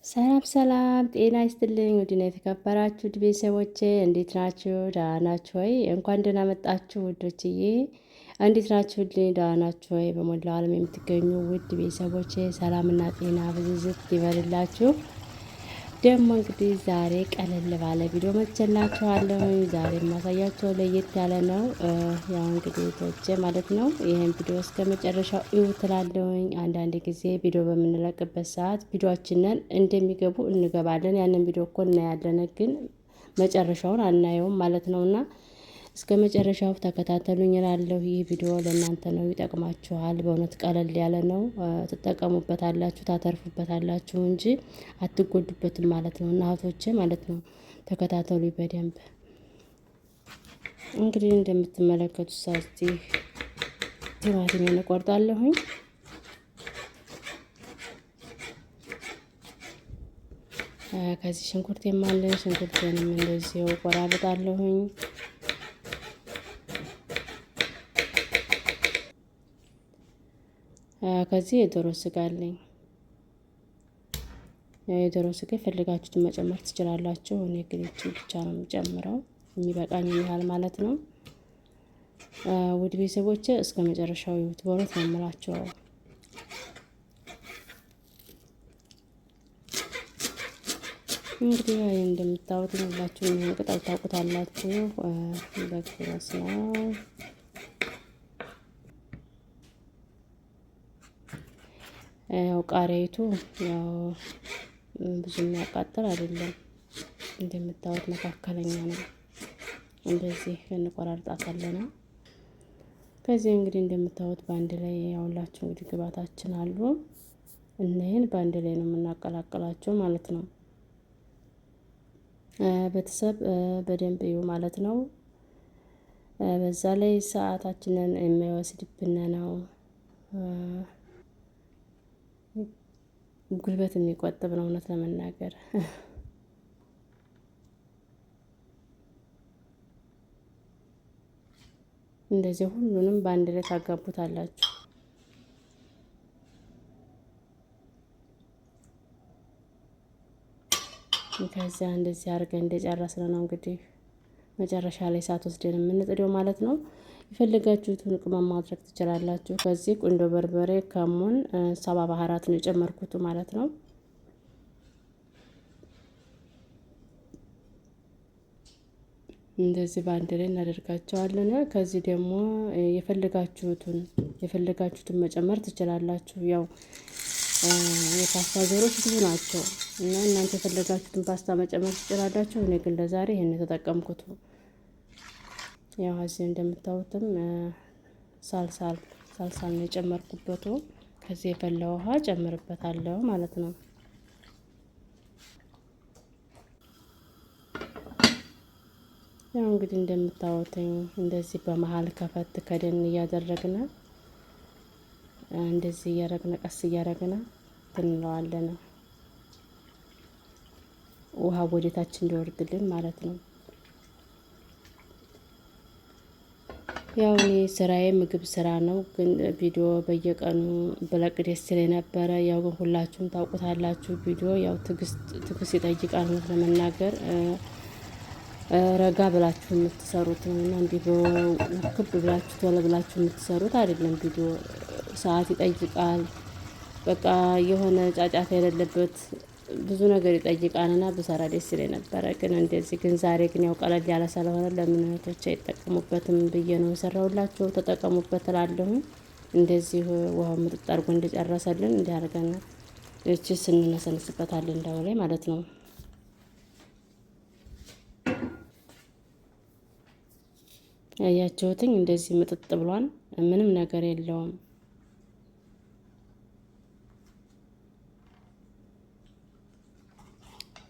ሰላም ሰላም፣ ጤና ይስጥልኝ ውድና የተከበራችሁ ውድ ቤተሰቦቼ እንዴት ናችሁ? ደህና ናችሁ ወይ? እንኳን ደህና መጣችሁ ውዶችዬ። እንዴት ናችሁልኝ? ደህና ናችሁ ወይ? በሞላው ዓለም የምትገኙ ውድ ቤተሰቦቼ ሰላምና ጤና ብዝዝት ይበልላችሁ። ደግሞ እንግዲህ ዛሬ ቀለል ባለ ቪዲዮ መጥቼላችኋለሁ። ዛሬ የማሳያቸው ለየት ያለ ነው። ያው እንግዲህ ቶቼ ማለት ነው። ይህን ቪዲዮ እስከ መጨረሻው እዩ ትላለሁኝ። አንዳንድ ጊዜ ቪዲዮ በምንለቅበት ሰዓት ቪዲዮችንን እንደሚገቡ እንገባለን። ያንን ቪዲዮ እኮ እናያለን፣ ግን መጨረሻውን አናየውም ማለት ነውና እስከ መጨረሻው ተከታተሉኝ እላለሁ። ይህ ቪዲዮ ለእናንተ ነው፣ ይጠቅማችኋል። በእውነት ቀለል ያለ ነው፣ ትጠቀሙበታላችሁ፣ ታተርፉበታላችሁ እንጂ አትጎዱበትም ማለት ነው። እና እህቶቼ ማለት ነው ተከታተሉ በደንብ። እንግዲህ እንደምትመለከቱት ሳዚህ ቲማቲም እንቆርጣለሁኝ። ከዚህ ሽንኩርት የማለ ሽንኩርቴንም እንደዚሁ ቆራርጣለሁኝ። ከዚህ የዶሮ ስጋ አለኝ። የዶሮ ስጋ የፈለጋችሁትን መጨመር ትችላላችሁ። እኔ ግን ይችን ብቻ ነው የምጨምረው የሚበቃኝ ያህል ማለት ነው። ውድ ቤተሰቦቼ እስከ መጨረሻው ይዩት፣ በእውነት ነው የምላቸው። እንግዲህ እንደምታዩት ሁላችሁም ይሄን ቅጠል ታውቁታላችሁ። በግሮስ ነው። ያው ቃሪያይቱ ያው ብዙ የሚያቃጥል አይደለም፣ እንደምታዩት መካከለኛ ነው። እንደዚህ እንቆራርጣታለን። ከዚህ እንግዲህ እንደምታዩት በአንድ ላይ ያውላችሁ እንግዲህ ግብአታችን አሉ። እነይህን በአንድ ላይ ነው የምናቀላቅላቸው ማለት ነው። ቤተሰብ በደንብ እዩ ማለት ነው። በዛ ላይ ሰዓታችንን የማይወስድብን ነው። ጉልበት የሚቆጥብ ነው እውነት ለመናገር። እንደዚህ ሁሉንም በአንድ ላይ ታጋቡታላችሁ። ከዚያ እንደዚህ አድርገን እንደጨረስን ነው እንግዲህ መጨረሻ ላይ እሳት ወስደን የምንጥደው ማለት ነው። የፈለጋችሁትን ቅመም ማድረግ ትችላላችሁ። ከዚህ ቁንዶ በርበሬ፣ ከሙን፣ ሰባ ባህራት ነው የጨመርኩት ማለት ነው። እንደዚህ በአንድ ላይ እናደርጋቸዋለን። ከዚህ ደግሞ የፈለጋችሁትን የፈለጋችሁትን መጨመር ትችላላችሁ። ያው የፓስታ ዘሮች ብዙ ናቸው እና እናንተ የፈለጋችሁትን ፓስታ መጨመር ትችላላችሁ። እኔ ግን ለዛሬ ይሄን የተጠቀምኩት። ያው እዚህ እንደምታዩትም ሳልሳል ሳልሳል ነው የጨመርኩበት። ከዚህ የፈላ ውሃ ጨምርበታለሁ ማለት ነው። ያው እንግዲህ እንደምታዩትኝ እንደዚህ በመሀል ከፈት ከደን እያደረግን እንደዚህ እያደረግን ቀስ እያደረግን እንለዋለን። ውሃ ወደታች እንዲወርድልን ማለት ነው። ያው እኔ ስራዬ ምግብ ስራ ነው፣ ግን ቪዲዮ በየቀኑ ብለቅ ደስ ይለኝ ነበረ። ያው ግን ሁላችሁም ታውቁታላችሁ፣ ቪዲዮ ያው ትግስት ትግስት ይጠይቃል። እውነት ለመናገር ረጋ ብላችሁ የምትሰሩት ነው እና እንዲህ በውክብ ብላችሁ ቶሎ ብላችሁ የምትሰሩት አይደለም። ቪዲዮ ሰዓት ይጠይቃል። በቃ የሆነ ጫጫታ የሌለበት ብዙ ነገር ይጠይቃል እና ብሰራ ደስ ይለኝ ነበረ። ግን እንደዚህ ግን ዛሬ ግን ያው ቀለል ያለ ስለሆነ ለምን እህቶች አይጠቀሙበትም ብዬ ነው የሰራሁላችሁ። ተጠቀሙበት እላለሁኝ። እንደዚህ ውሃው ምጥጥ አድርጎ እንደጨረሰልን እንዲህ አድርገን እቺ ስንነሰንስበታለን እንዳው ላይ ማለት ነው። ያያችሁትኝ እንደዚህ ምጥጥ ብሏን ምንም ነገር የለውም።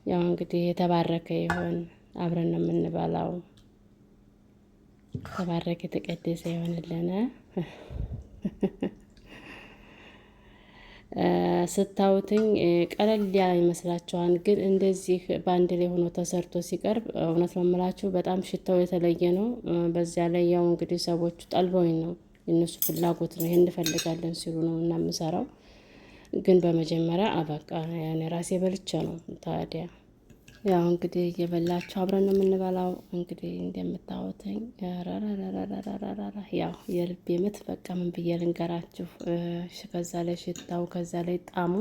ያው እንግዲህ የተባረከ ይሁን፣ አብረን ነው የምንበላው። የተባረከ የተቀደሰ ይሆንልን። ስታዩትኝ ቀለል ያለ ይመስላችኋል፣ ግን እንደዚህ በአንድ ላይ ሆኖ ተሰርቶ ሲቀርብ እውነት ነው የምላችሁ በጣም ሽታው የተለየ ነው። በዚያ ላይ ያው እንግዲህ ሰዎቹ ጠልበውኝ ነው፣ የእነሱ ፍላጎት ነው፣ ይሄን እንፈልጋለን ሲሉ ነው እና የምሰራው። ግን በመጀመሪያ አበቃ ያኔ ራሴ በልቼ ነው ታዲያ። ያው እንግዲህ እየበላችሁ አብረን ነው የምንበላው። እንግዲህ እንደምታወተኝ ያው የልቤ ምት በቃ ምን ብዬ ልንገራችሁ። ከዛ ላይ ሽታው፣ ከዛ ላይ ጣሙ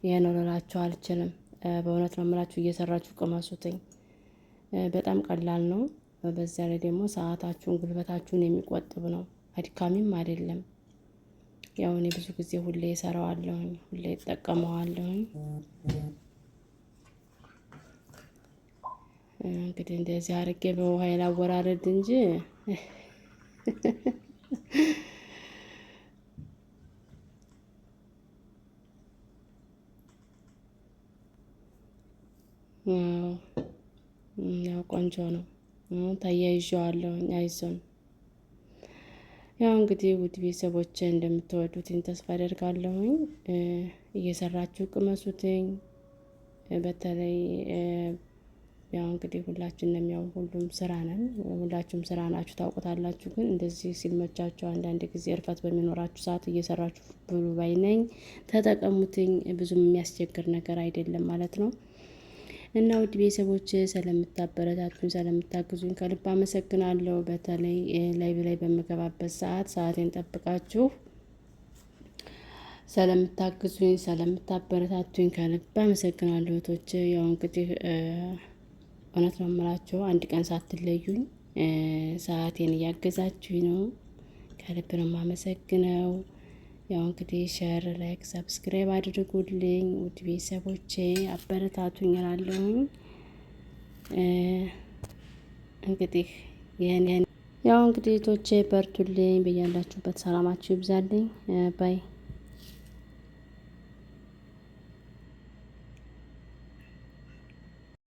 ይሄ ነው ልላችሁ አልችልም። በእውነት ነው የምላችሁ፣ እየሰራችሁ ቅመሱትኝ። በጣም ቀላል ነው። በዛ ላይ ደግሞ ሰዓታችሁን ጉልበታችሁን የሚቆጥብ ነው። አድካሚም አይደለም። ያው እኔ ብዙ ጊዜ ሁሌ እሰራዋለሁኝ፣ ሁሌ እጠቀመዋለሁኝ። እንግዲህ እንደዚህ አድርጌ በውሃ ላወራረድ እንጂ ያው ቆንጆ ነው። ተያይዤዋለሁኝ። አይዞን። ያው እንግዲህ ውድ ቤተሰቦቼ እንደምትወዱትኝ ተስፋ አደርጋለሁኝ። እየሰራችሁ ቅመሱትኝ። በተለይ ያው እንግዲህ ሁላችንም ያው ሁሉም ስራ ነን፣ ሁላችሁም ስራ ናችሁ ታውቁታላችሁ። ግን እንደዚህ ሲመቻችሁ አንዳንድ ጊዜ እርፈት በሚኖራችሁ ሰዓት እየሰራችሁ ብሉ ባይ ነኝ። ተጠቀሙትኝ። ብዙም የሚያስቸግር ነገር አይደለም ማለት ነው። እና ውድ ቤተሰቦች ስለምታበረታቱኝ ስለምታግዙኝ ከልብ አመሰግናለሁ። በተለይ ላይ ላይ በምገባበት ሰዓት ሰዓቴን ጠብቃችሁ ስለምታግዙኝ ስለምታበረታቱኝ ከልብ አመሰግናለሁ። እህቶች ያው እንግዲህ እውነት ነው የምላችሁ አንድ ቀን ሳትለዩኝ ሰዓቴን እያገዛችሁኝ ነው። ከልብ ነው የማመሰግነው። ያው እንግዲህ share፣ like፣ subscribe አድርጉልኝ ውድ ቤተሰቦቼ አበረታቱኝ እላለሁኝ። እንግዲህ ይህን ያው እንግዲህ እህቶቼ በርቱልኝ፣ በያላችሁበት ሰላማችሁ ይብዛልኝ bye።